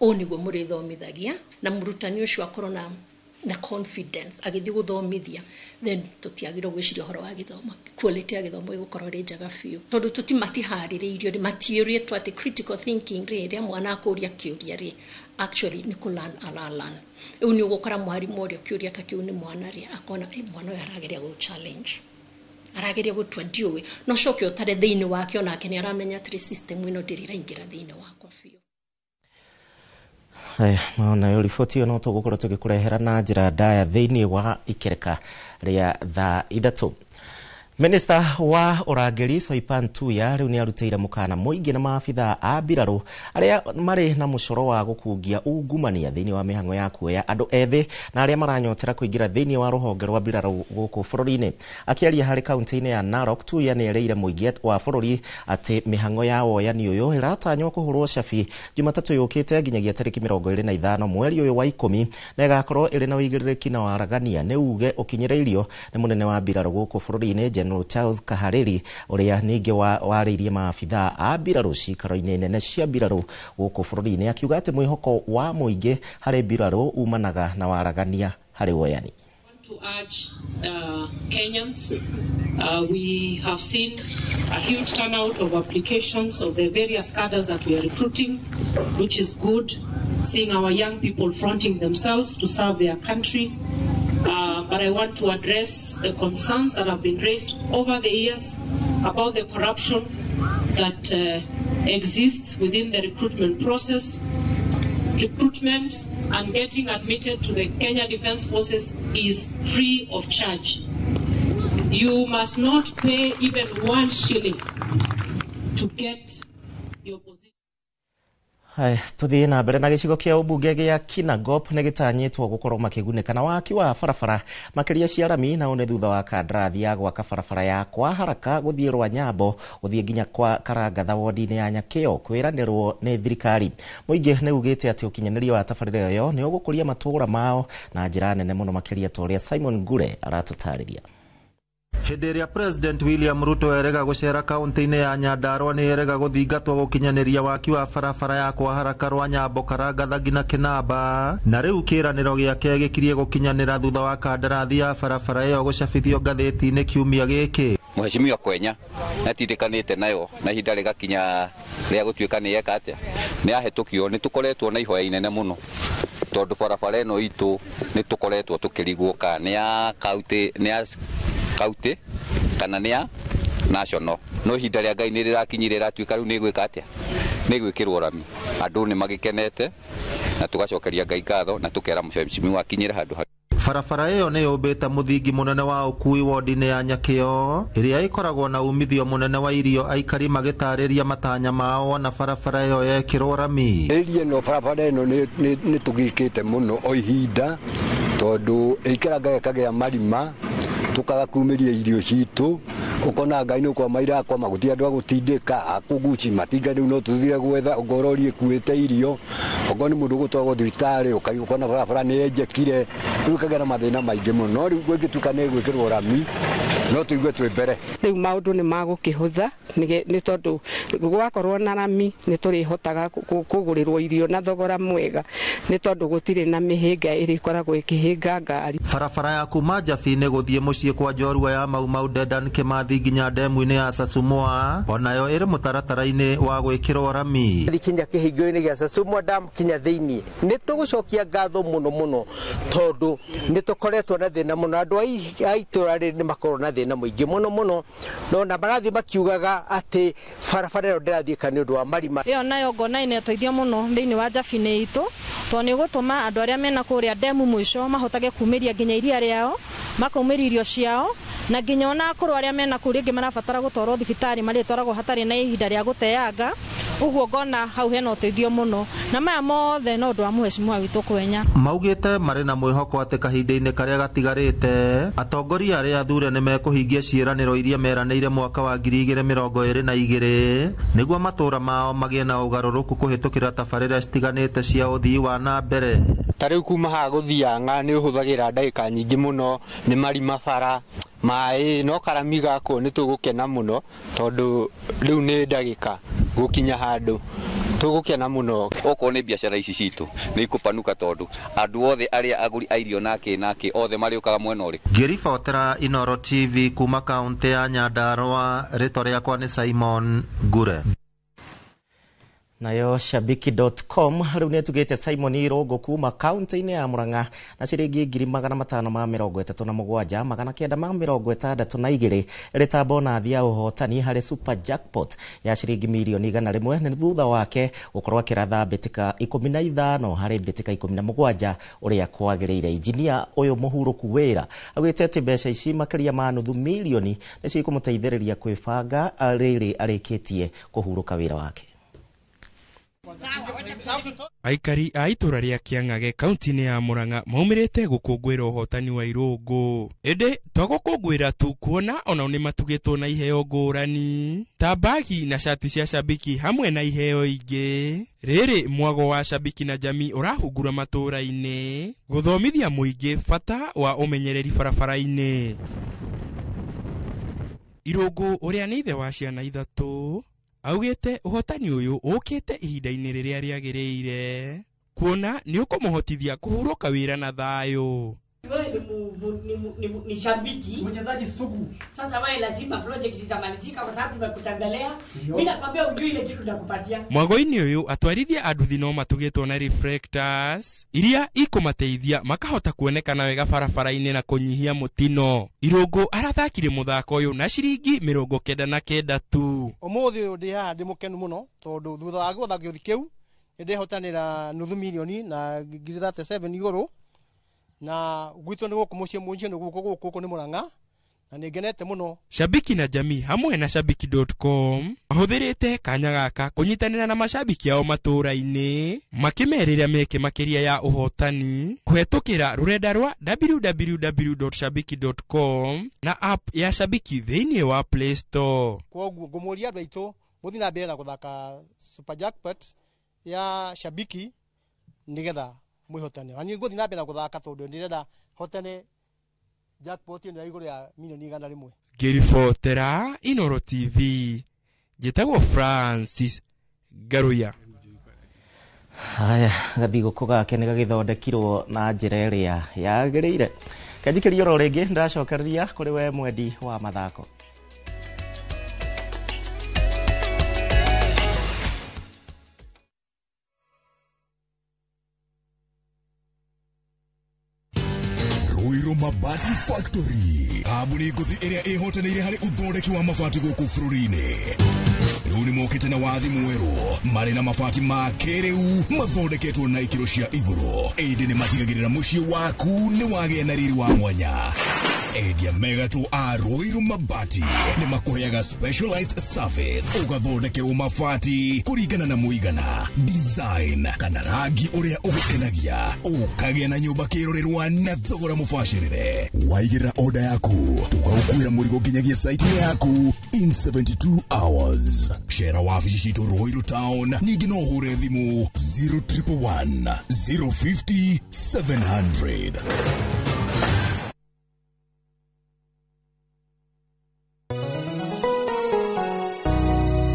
ũũ nĩguo mũrĩthomithagia, na mũrutani ũcio akorwo na confidence agĩthiĩ gũthomithia, then tũtiagĩrĩirwo gwĩciria ũhoro wa gĩthomo, quality ya gĩthomo ĩgũkorwo ĩrĩ njega biũ, tondũ matiharĩrĩirio, matiũrĩtwo atĩ critical thinking rĩ, rĩrĩa mwana akũria kĩũria rĩ, actually nĩ kũ learn ara learn. Rĩu nĩ ũgũkora mwarimũ ũrĩa ũkĩũria ta kĩu nĩ mwana rĩ, akona mwana ũyũ arageria gũ challenge, arageria gũtua ndiũĩ, no coke ũtare thĩinĩ wake onake nĩ aramenya atĩrĩ system ĩno ndĩrĩ ĩraingĩra thĩinĩ wakwa biũ. Haya, nayo riboti ĩyo no tũgũkorwo tũgĩkũrehera na njĩra ndaya thĩinĩ wa ikereka rĩa thaa 3. Minista wa ũrangĩri Soipan Tuya rĩu nĩ arutĩire mũkana mũingĩ na maabithaa a mbirarũ arĩa marĩ na mũcoro wa gũkungia ungumania thĩinĩ wa mĩhang'o ya kuoya andũ ethĩ na arĩa maranyotera kũingĩra thĩinĩ wa rũhonge rwa mbirarũ gũkũ bũrũri-inĩ. Akĩaria harĩ kaunti-inĩ ya Narok, Tuya nĩ erĩire mũingĩ wa bũrũri atĩ mĩhang'o ya woyani ũyũ ĩratanywo kũhũrwo cabi Jumatatũ yũkĩte nginyagia tarĩki 25 mweri ũyũ wa 10 na ĩgakorwo ĩrĩ na ũigĩrĩrĩki na waragania nĩ uge ũkinyĩrĩirio nĩ mũnene wa mbirarũ gũkũ bũrũri-inĩ General Charles Kahariri ũrĩa ningĩ warĩirie maabithaa a mbirarũ ciikaro-inĩ nene cia mbirarũ gũkũ bũrũri-inĩ, akiuga atĩ mwĩhoko wa mũingĩ harĩ mbirarũ umanaga na waragania harĩ woyani. To urge Kenyans, we have seen a huge turnout of applications of the various cadres that we are recruiting, which is good, seeing our young people fronting themselves to serve their country. But I want to address the concerns that have been raised over the years about the corruption that exists within the recruitment process. Recruitment and getting admitted to the Kenya Defence Forces is free of charge. You must not pay even 1 shilling to get your position. Tuthiĩ na mbere na gĩcigo kĩa ũmbunge gĩa Kinangop nĩ gĩtanyĩtwo gũkorwo makĩgunĩka na waki wa barabara makĩria cia rami, na ũũ nĩ thutha wa kandarathi ya gwaka barabara ya kwa haraka gũthiĩ Rwanyambo gũthiĩ nginya kwa Karangatha wodi-inĩ ya Nyakĩo kwĩranĩrwo nĩ thirikari. Mũingĩ nĩ ugĩte atĩ ũkinyanĩria wa tabarĩra ĩyo nĩ ũgũkũria matũũra mao na njĩra nene mũno makĩria ta ũrĩa Simon Ngure aratũtarĩria. Hĩndĩ ĩrĩa President William Ruto erega gũcera kaunti-inĩ ya Nyandarua nĩ erega gũthingatwo gũkinyanĩria waki wa barabara ya kwa haraka Rwanyambo Karangatha nginya Kĩnamba, na rĩu kĩĩranĩro gĩake gĩkirie gũkinyanĩra thutha wa kandarathi ya barabara ĩyo gũcabithio ngathĩti-inĩ kiumia gĩkĩ. Mheshimiwa Kwenya nĩatindĩkanĩte nayo na ihinda rĩgakinya rĩa gũtuĩka nĩ eka atĩa, nĩ ahĩtũkio. Nĩ tũkoretwo na ihoya inene mũno tondũ barabara ĩno itũ nĩ tũkoretwo tũkĩrigwo kana nĩ ya kaunti, nĩ ya kaunti kana nĩ ya national, no ihinda rĩa Ngai nĩ rĩrakinyire rĩratuĩka rĩu nĩ gwĩka atĩa, nĩ gwĩkĩrwo rami. Andũ nĩ magĩkenete na tũgacokeria Ngai ngatho na tũkera mheshimiwa akinyĩre handũ. Barabara ĩyo nĩ yũmbĩte mũthingi mũnene wa ũkui wodi-inĩ ya Nyakĩo ĩrĩa ĩkoragwo na umithio mũnene wa irio, aikari magĩtarĩria matanya mao wona barabara ĩyo yekĩrwo rami. Ĩria ĩno barabara ĩno nĩ tũgĩkĩte mũno o ihinda tondũ ĩikaraga ĩkagĩa marima tukaga kumiria irio citũ ukona ngai nĩ kwama irakwama gũtirĩ andũ a gũtindĩka akũguci matinga rĩu no tũthire gwetha ngorori ĩkuĩte irio okorwo nĩ mũndũ gũtwarwo thibitarĩ ũkona barabara nĩ yenjekire rĩu ĩkagĩa na mathĩna maingĩ mũno no rĩu gwĩgĩtuĩka nĩ ĩgwĩkĩrwo rami no tũigue twĩ mbere. Rĩu maũndũ nĩ magũkĩhũtha nĩ tondũ gwakorwo na rami nĩ tũrĩhotaga kũgũrĩrwo irio na thogora mwega nĩ tondũ gũtirĩ na mĩhĩnga ĩrĩa ĩkoragwo ĩkĩhĩnga ngari. Barabara ya kuma Njabi-inĩ gũthiĩ mũciĩ kwa njorua ya Mau Mau Dedan Kimathi nginya ndemu-inĩ ya Sasumua onayo ĩrĩ mũtaratara-inĩ wa gwĩkĩrwo rami. Kinya kĩhingo-inĩ gĩa Sasumua dam kinya thĩinĩ nĩ tũgũcokia ngatho mũno mũno tondũ nĩ tũkoretwo na thĩna mũno andũ a itũra rĩrĩ nĩ makorwo na thĩna mũingĩ mũno mũno no na marathiĩ makiugaga atĩ barabara ĩyo ndĩrathiĩka nĩ ũndũ wa marima. Ĩyo nayo ngona ĩneteithio mũno thĩinĩ wa Njabi-inĩ itũ tondũ nĩ ĩgũtũma andũ arĩa mena kũrĩa ndemu mũico mahotage kumĩria nginya iria rĩao makaumĩria irio ciao na nginya ona akũrũ arĩa mena kũu rĩngĩ marabatara gũtwarwo thibitarĩ marĩtwaragwo hatarĩ na ihinda rĩa gũteanga ũguo ngona hau hena ũteithio mũno na maya mothe no ũndũ wa mũhecimiwa witũ Kwenya. Maugĩte marĩ na mwĩhoko atĩ kahinda-inĩ karĩa gatigarĩte atongoria arĩa athure nĩ mekũhingia ciĩranĩro iria meranĩire mwaka wa 2022 nĩguo matũũra mao magĩe na ũgarũrũku kũhĩtũkĩra tabarĩra citiganĩte cia ũthii wa na mbere. Ta rĩu kuma haha gũthianga nĩ ũhũthagĩra ndagĩka nyingĩ mũno nĩ marima bara maĩ no karami gakwo nĩ tũgũkena mũno tondũ rĩu nĩ ndagĩka gũkinya handũ tũgũkena mũno. Okorwo nĩ biacara ici citũ nĩ ikũpanuka tondũ andũ othe arĩa agũri a irio nake nake othe marĩũkaga mwena ũrĩkũ. Ngĩribotera Inooro TV kuma kaũntĩ ya Nyandarũa, rĩtwa rĩakwa nĩ Simon Ngure. Nayo shabiki.com rĩu nĩ ĩtugĩte Simon Irũngũ kuma kaunti-inĩ ya Murang'a na ciringi 537 962 ĩrĩ ta bonathi ya ũhotani harĩ super jackpot ya ciringi mirioni 100 nĩ thutha wake gũkorwo akĩratha mbĩtĩka 15 harĩ mbĩtĩka 17 ũrĩa kwagĩrĩire. Injinia ũyũ mũhurũku wĩra augĩte atĩ mbeca ici makĩria ma nuthu mirioni nĩ cikũmũteithĩrĩria kwĩbanga rĩrĩ arĩkĩtie kũhurũka wĩra wake. Aikari a itũra rĩa Kĩang'age kaunti-inĩ ya Murang'a maumĩrĩte gũkũngũĩra ũhotani wa Irũngũ ĩndĩ to gũkũngũĩra tu kuona onao nĩ matugĩtwo na iheo ngũrani ta bagi na cati cia Shabiki hamwe na iheo ingĩ. Rĩrĩ mwago wa Shabiki na jamii ũrahungura matũra-inĩ gũthomithia mũingĩ bata wa ũmenyereri barabara-inĩ. Irũngũ ũrĩa nĩ ithe wa ciana ithatũ augĩte ũhotani ũyũ ũkĩte ihinda-inĩ rĩrĩa rĩagĩrĩire kuona nĩ ũkũmũhotithia kũhurũka wĩra na thayũ. Wewe ni shabiki, mchezaji sugu. Sasa wewe lazima project itamalizika kwa sababu tumekutembelea. Mimi nakwambia ujui ile kitu nitakupatia. Mwago-inĩ ũyũ atwarithia a nduthi no matugĩtwo na reflectors iria ikũmateithia makahota kuonekana wega barabara-inĩ na kũnyihia mũtino. Irũngũ arathakire mũthako ũyũ na ciringi 99 tu. Ũmũthĩ ũyũ ndĩ haha ndĩ mũkenu mũno tondũ thutha wa gwetha gĩũthi kĩu nĩ ndehotanĩra nuthu mirioni na 37 igũrũ na gwitũ nĩ gũkũ mũciĩ mũciĩ nĩ gũkũ gũkũ nĩ Murang'a na nĩ ngenete mũno. Shabiki na jamii hamwe na shabiki.com mahũthĩrĩte kanya gaka kũnyitanĩra na mashabiki ao matũra-inĩ makĩmerĩra meke makĩria ya ũhotani kũhetũkĩra rũrenda rwa www.shabiki.com na app ya Shabiki thĩinĩ wa Play Store. Kwoguo ngũmũria andũ aitũ mũthiĩ na mbere na gũthaka super jackpot ya Shabiki nĩgetha mwĩhotane. Na niĩ ngũthiĩ na mbere na gũthaka tondũ ndĩrenda hotane jackpot ĩno ya igũrũ ya milioni 100. Ngĩribotera Inooro TV njĩtagwo Francis Ngaruya. Haya, gathigũkũ gake nĩ gagĩthondekirwo na njĩra ĩrĩa yagĩrĩire. Kanjikĩria oro rĩngĩ ndĩracokereria kũrĩ we mwendi wa mathako. Ruiru Mabati Factory kambuni ngũthi ĩrĩa ĩhotanĩire harĩ ũthondeki wa mabati gũkũ bũrũri-inĩ. Rĩu nĩ mokĩte na wathi mwerũ marĩ na mabati ma kĩrĩu mathondeketwo na ikĩro cia igũrũ, ĩndĩ nĩ matigagĩrĩra mũciĩ waku nĩ wagĩa na riri wa mwanya. Endia megatũ a Ruiru Mabati nĩ makũheaga specialized service, ũgathondekerwo mabati kũringana na mũigana, design kana rangi ũrĩa ũgũkenagia, ũkagĩa na nyũmba kĩrorerwa na thogora mũbacĩrĩre. Waigĩrĩra order yaku tũgagũkuĩra mũrigo nginyagia site yaku in 72 hours. Cera wabici citũ Ruiru Town, ningĩ no ũhũre thimũ 0111 050 700.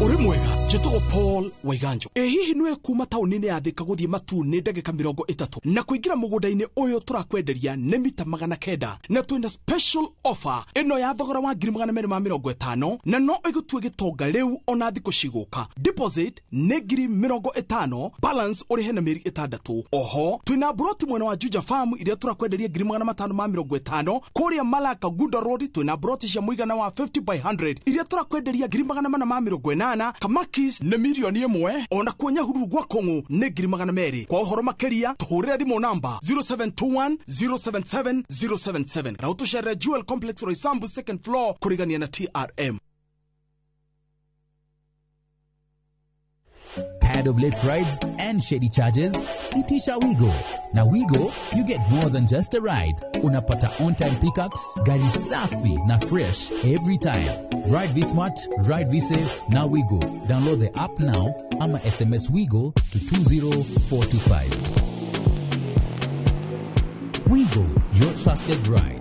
Uri mwega, njĩtagwo Paul Waiganjo. Ĩ hihi nĩwe kuma taũni-inĩ ya Thika gũthiĩ Matu nĩ ndagĩka 30 na kũingĩra mũgũnda-inĩ ũyũ tũrakwenderia nĩ mita 900, na twĩna special offer ĩno ya thogora wa 250,000 na no ĩgũtue gĩtonga rĩu ona thikũ cigũka. Deposit nĩ 50,000, balance ũrĩhe na mĩeri 6. Oho twĩna mburoti mwena wa Juja Farm iria tũrakwenderia 550,000. Kũrĩa Malaka Gunda Road twĩna mburoti cia mũigana wa 50 by 100 iria tũrakwenderia 480,000. Kamakis nĩ 1,000,000, ona kuo Nyahururu gwa Kũng'ũ nĩ 200,000. Kwa ũhoro makĩria tũhũrĩre thimũ namba 0721 077 077 na ũtũcerere Jewel Complex Roysambu second floor kũrigania na TRM. Tired of late rides and shady charges? Itisha Wigo. Now Wigo, you get more than just a ride. Unapata on-time pickups, gari safi na fresh every time. Ride V-Smart, ride V-Safe, now Wigo. Download the app now ama SMS Wigo to 20425. Wigo, your trusted ride.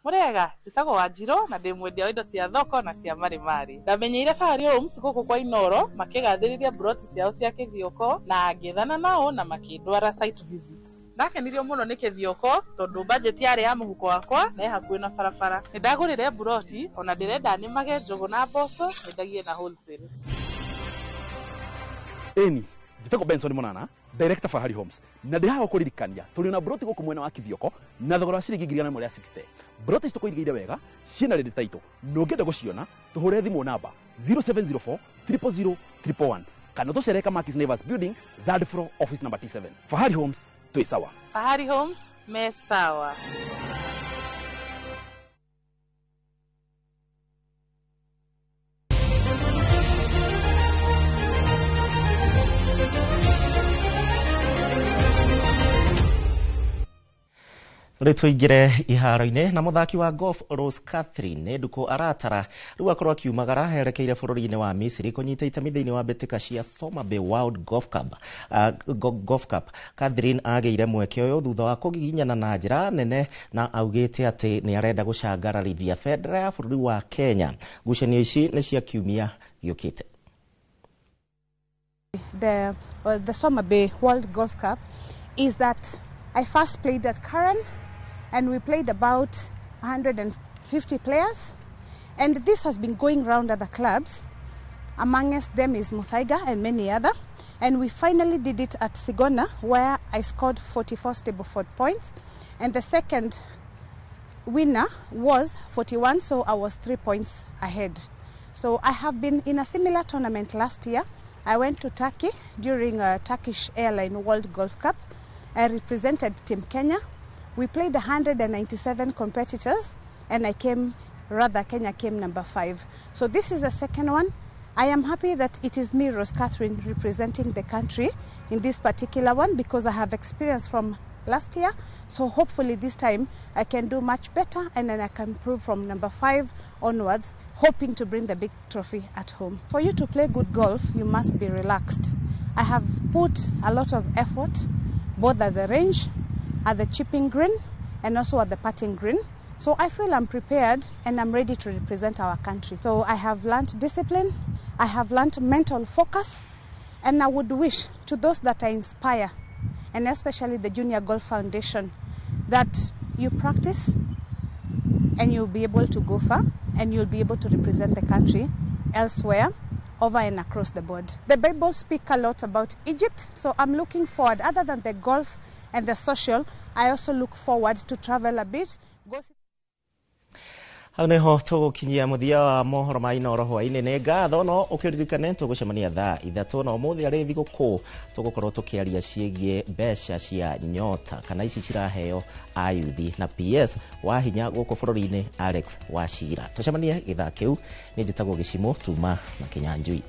Murega, njĩtagwo Wanjirũ na ndĩ mwendia wa indo cia thoko na cia marimari. Ndamenyeire Fahari Homes gũkũ kwa Inoro makĩgathĩrĩria mburoti ciao cia Kĩthioko na ngĩethana nao na makĩndwara site visit. Ndakenirio mũno nĩ Kĩthioko tondũ budget yarĩ ya mũhuko wakwa na ĩ hakuhĩ na barabara. Nĩndagũrire mburoti ona ndĩrenda nĩmage njũgũ na mboco nyendagie na wholesale. Ĩni, njĩtagwo Benson Monana, Director Fahari Homes, na ndĩ haha gũkũririkania tũrĩ na mburoti gũkũ mwena wa Kĩthioko na thogora wa ciringi 160,000. Mburoti ici tũkũigĩire wega ciĩna ready title, na ũngĩenda gũciona tũhũre thimũ namba 0704 000 111 kana ũtũcerere Kamakis Neighbors Building, third floor, office number T7. Fahari Homes, twĩ sawa. Fahari Homes me sawa. Rĩu tũingĩre iharo-inĩ na mũthaki wa golf Rose Catherine Nduku aratara rĩu akorwo akiumagara erekeire bũrũri-inĩ wa Misiri kũnyita itemi thĩinĩ wa mbĩtĩka cia Somabay World Golf Cup. Golf Cup. Catherine agĩire mweke ũyũ thutha wa kũgiginyana na njĩra nene na augĩte atĩ nĩ arenda gũcangararithia bendera ya bũrũri wa Kenya. Ngucanio ici nĩ cia kiumia gĩũkĩte. The Somabay World Golf Cup is that I first played at Karen, and we played about 150 players, and this has been going round other clubs. Amongst them is Muthaiga and many other, and we finally did it at Sigona, where I scored 44 Stableford points, and the second winner was 41, so I was 3 points ahead. So I have been in a similar tournament last year. I went to Turkey during a Turkish Airline World Golf Cup. I represented Team Kenya. We played 197 competitors, and Kenya came number 5. So this is the second one. I am happy that it is me, Rose Catherine, representing the country in this particular one, because I have experience from last year. So hopefully this time I can do much better, and then I can improve from number 5 onwards, hoping to bring the big trophy at home. For you to play good golf, you must be relaxed. I have put a lot of effort, both at the range, at the chipping green, and also at the putting green. So I feel I'm prepared and I'm ready to represent our country. So I have learned discipline, I have learned mental focus, and I would wish to those that I inspire, and especially the Junior Golf Foundation, that you practice and you'll be able to go far and you'll be able to represent the country elsewhere over and across the board. The Bible speaks a lot about Egypt, so I'm looking forward, other than the golf and the social, I also look forward to travel a bit. Go see. Hau niho tũgũkinyia mũthia wa mohoro ma Inooro hwaĩ-inĩ. Nĩ ngatho, no ũkĩririkane tũgũcemania thaa 3, na ũmũthĩ arĩ thigũkũ tũgũkorwo tũkĩaria ciĩgiĩ mbeca cia Nyota kana ici ciraheo ayuthi na PS wa hinya gũkũ bũrũri-inĩ Alex Wachira. Tũcemanie gĩthaa kĩu. Nĩ njĩtagwo Gĩcimũ tuma na Kĩnyanjui.